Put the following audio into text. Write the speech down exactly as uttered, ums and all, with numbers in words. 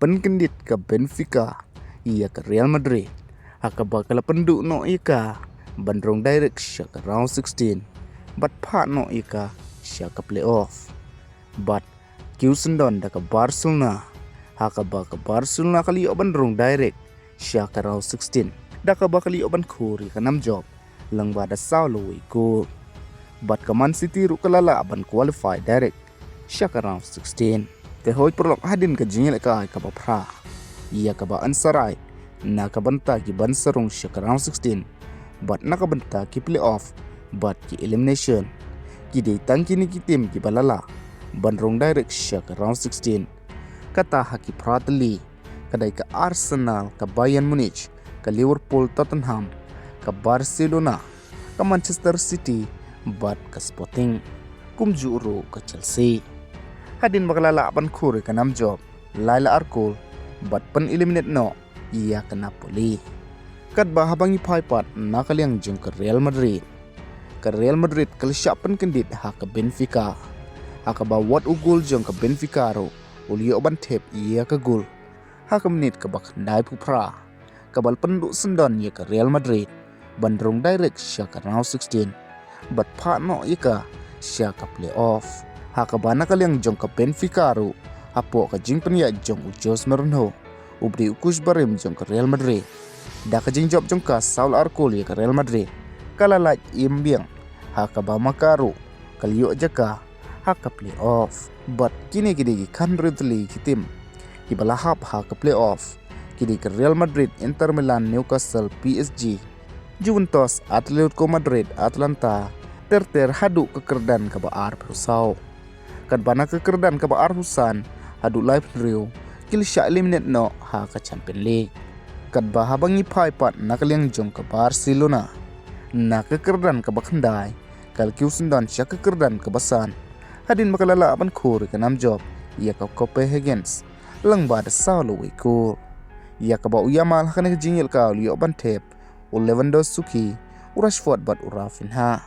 pynkyndit ka Benfica ïa ka Real Madrid, ha kaba ka la pynduh noh ïa ka ban rung direct sha ka round sixteen bad phah noh ïa ka sha ka playoff. Bad kiew syndon da ka Barcelona, ha kaba ka Barcelona ka la ïoh ban rung direct sha ka round sixteen, da kaba ka la ïoh ban khur ïa ka nam jop lyngba da saw lawei kol. Bad ka Man City ruh ka la lah ban qualify direct sha ka round sixteen. Te hoi paralok, hadien ka jingïalehkai kaba phra ïa kaba yn sa rai na ka bynta ki ban sa rung sha ka round sixteen bad na ka bynta ki playoff bad ki elimination, ki dei tang kine ki team kiba la lah ban rung direct sha ka round sixteen. Kata ha ki phra tylli, ka dei ka Arsenal, ka Bayern Munich, ka Liverpool, Tottenham, ka Barcelona, ka Manchester City bad ka Sporting, kumjuh ruh ka Chelsea. Hadien ba ka la lah ban khur ïa ka nam jop lai la ar kol bad pyn-eliminate noh ïa ka Napoli. Katba haba ngi phai pat na ka liang jong ka Real Madrid, ka Real Madrid ka la shah pynkyndit ha ka Benfica, ha kaba wat u gol jong ka Benfica ruh u la ïoh ban thep ïa ka gol ha ka minit kaba khyndai phew phra, kaba la pynduh syndon ïa ka Real Madrid ban rung direct sha ka round sixteen bad phah noh ïa ka sha ka playoff. Ha kaba na ka liang jong ka Benfica ruh, hapoh ka jingpynïaid jong u Jose Mourinho, u briew u coach barim jong ka Real Madrid, da ka jingjop jong ka saw la ar kol ïa ka Real Madrid, ka la lait im biang, ha kaba ma ka ruh ka la ïoh jaka ha ka playoff. Bad kine ki dei ki khathynriew tylli ki team kiba la hap ha ka playoff, ki dei ka Real Madrid, Inter Milan, Newcastle, P S G, Juventus, Atletico Madrid, Atalanta, ter ter haduh ka kyrdan kaba arphew saw. Katba na ka kyrdan kaba arphew san haduh laiphew hynriew ki la shah eliminate noh ha ka Champions League. Katba haba ngi phai pat na ka liang jong ka Barcelona, na ka kyrdan kaba khyndai ka la kiew syndon sha ka kyrdan kaba san, hadien ba ka la lah ban khur ïa ka nam jop ïa ka Copenhagen lyngba da saw lawei kol, ïa kaba u Yamal ha kane ka jingïalehkai u la ïoh ban thep, u Lewandowski, u Rashford bad u Raphinha.